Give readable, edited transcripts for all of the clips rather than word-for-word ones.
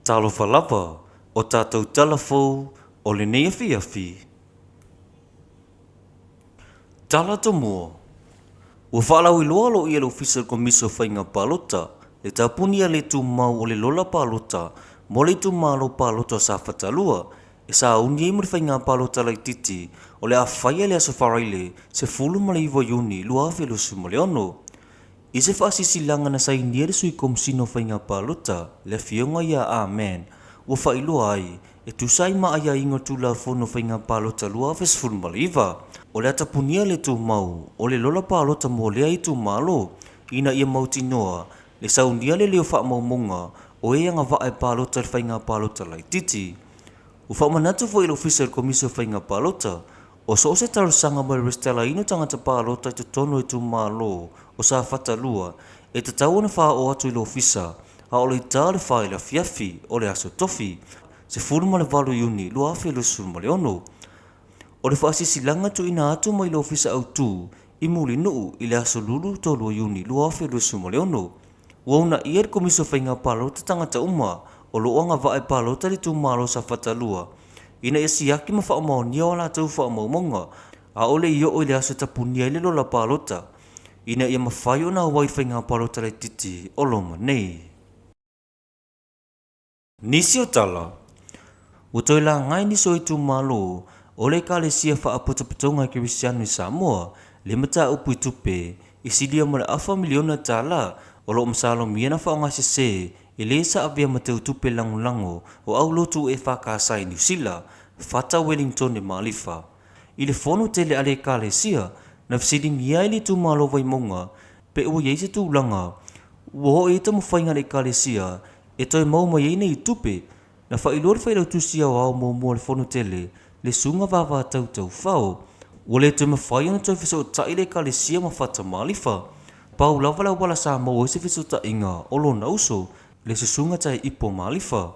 Talofa lava, o tatou tala fou o lenei afiafi. Tala Tomua. Ua faalauiloa aloaia e le Ofisa o le Komisi o Faiga Palota le tapunia le tumau o le Lola Palota mo le Itumalo Palota o Safata 2 e sauni ai mo le Faiga Palota Laitiiti o le a faia i le aso Faraile 19 Iuni 2026. I se faasilasilaga na sainia e le Sui Komesina o Faiga Palota, le Afioga ia Ah Man, ua faailoa ai, e tusa ai ma aiaiga o le Tulafono o Faiga Palota 2019, o le a tapunia le tumau o le lola palota mo lea itumalo ina ia mautinoa le saunia le leo faamaumauga o e agavaa e palota i le faiga palota laitiiti. Ua faamanatu foi e le Ofisa o le Komisi o Faiga Palota, o so o se talosaga mo le resitalaina o tagata palota i totonu o itumalo o Safata 2 e tatau ona faaoo atu i le Ofisa a o le ita o le 4 i le afiafi o le aso Tofi, 18 Iuni 2026. O le faasilasilaga tuuina atu mai le Ofisa Autu i Mulinuu i le aso Lulu 3 Iuni 2026, ua uunaia e le Komisi o Faiga Palota tagata uma o lo o agavaa e palota i le itumalo o Safata 2 ina ia siaki ma faamaonia o a latou faamaumauga a o le i oo i le aso e tapunia ai le lola palota ina ia mafai ona auai i le faiga palota laitiiti o loma nei. Nisi o tala, ua toe laga e nisi o itumalo o le Ekalesia Faapotopotoga Kerisiano i Samoa le mataupu i tupe i silia ma le afa miliona tala o lo o masalomia na faaaogasese e le sa avea ma teutupe lagolago o aulotu EFKS i Niu Sila, Fata Wellington e Malifa. I le fono tele a le Ekalesia, na fesiligia ai le itumalo Vaimauga pe ua i ai se tulaga ua oo i ai taumafaiga a le Ekalesia e toe maua mai ai nei tupe. Na faailoa le Failautusi Aoao muamua o le Fono Tele, le Susuga Vavatau Taufao, ua le toe mafai ona toe fesootai le Ekalesia ma Fata Malifa. Pau lava le auala sa maua ai se fesootaiga o lona uso, le Susuga Taeipo Malifa,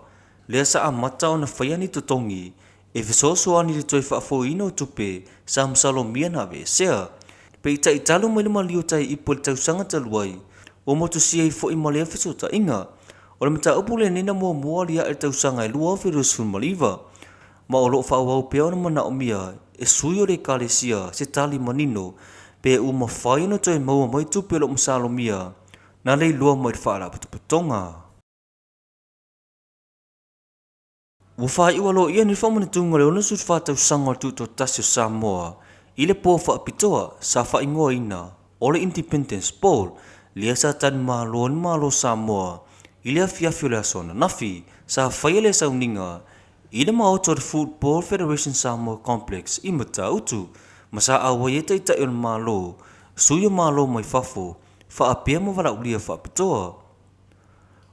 lea sa amata ona faia ni totogi e fesoasoani i le toe faafoiina o tupe sa masalomia na aveesea. Peitai talu mai le maliu o Taeipo i le tausaga talu ai, ua motusia ai foi ma lea fesootaiga. O le mataupu lenei na muamua aliae i le tausaga e 2019, ma o lo o faaauau pea ona manaomia e sui o le Ekalesia se tali manino pe ua mafai ona toe maua mai tupe o lo o masalomia na leiloa mai le Faalapotopotoga. Ua faaiu aloaia nei le faamanatuga o le 64 tausaga o le Tutoatasi o Samoa i le po faapitoa sa faaigoaina o le Independence Ball lea sa talimalo ai le Malo o Samoa i le afiafi o le aso ananafi. Sa faia lea sauniga i le maota o le Football Federation Samoa Complex i Matautu ma sa auai ai Taitai o le Malo, Sui o Malo mai fafo faapea ma valaaulia faapitoa.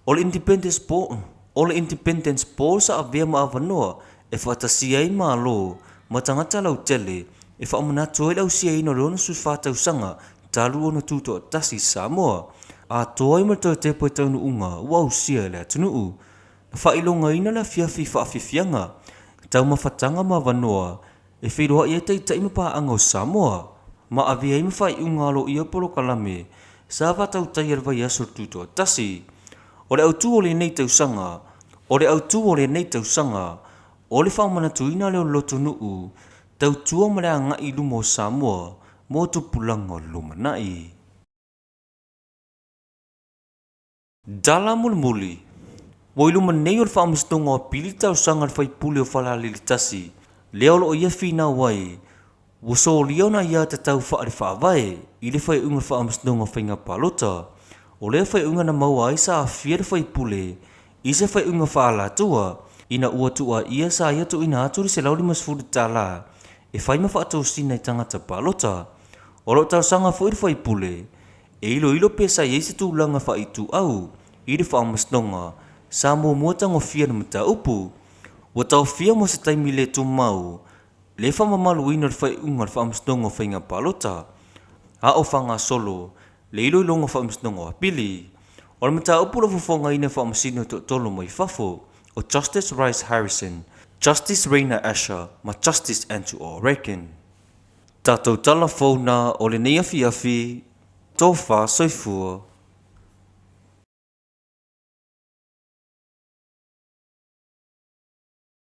O le Independence Ball, o le Independence Ball sa avea ma avanoa e faatasia ai Malo ma tagata lautele e faamanatu ai le ausiaina o le 64 tausaga talu ona tutoatasi Samoa, atoa ai ma le toe tepa i taunuuga ua ausia e le atunuu. Na faailogaina le afiafi i faafiafiaga, taumafataga ma avanoa e feiloai ai taitai ma paaga o Samoa, ma avea ai ma faaiuga aloaia o polokalame sa faatautaia i le vaiaso o le Tutoatasi. O le autu o lenei tausaga, o le autu o lenei tausaga, o le faamanatuina lea o le lotonuu, tautua ma le agai i luma o Samoa mo tupulaga o le lumanai. Dala mulimuli. Ua i luma nei o le Faamasinoga o Apili le talosaga a le faipule o Falealili 1, lea o lo o ia finau ai, ua solia ona aiatatau faale-faavae i le faaiuga o le Faamasinoga o Faiga Palota. O lea faaiuga na maua ai sa aafia le faipule i se faaiuga faaalatua ina ua tuuaia sa ia tuuina atu le $150 e fai ma faatosina i tagata palota. O lo o talosaga foi le faipule e iloilo pe sa i ai se tulaga faaituau i le faamasinoga sa muamua tagofia le mataupu. Ua taofia mo se taimi le tumau le faamamaluina o le faaiuga a le Faamasinoga o Faiga Palota, a o faagasolo le iloiloga o Faamasinoga o Apili. O le mataupu o lo o fofogaina e Faamasino e toatolu mai fafo, o Justice Rice Harrison, Justice Reina Asher ma Justice Andrew O'Regan. Tatou tala fou na o lenei afiafi, tofa soifua.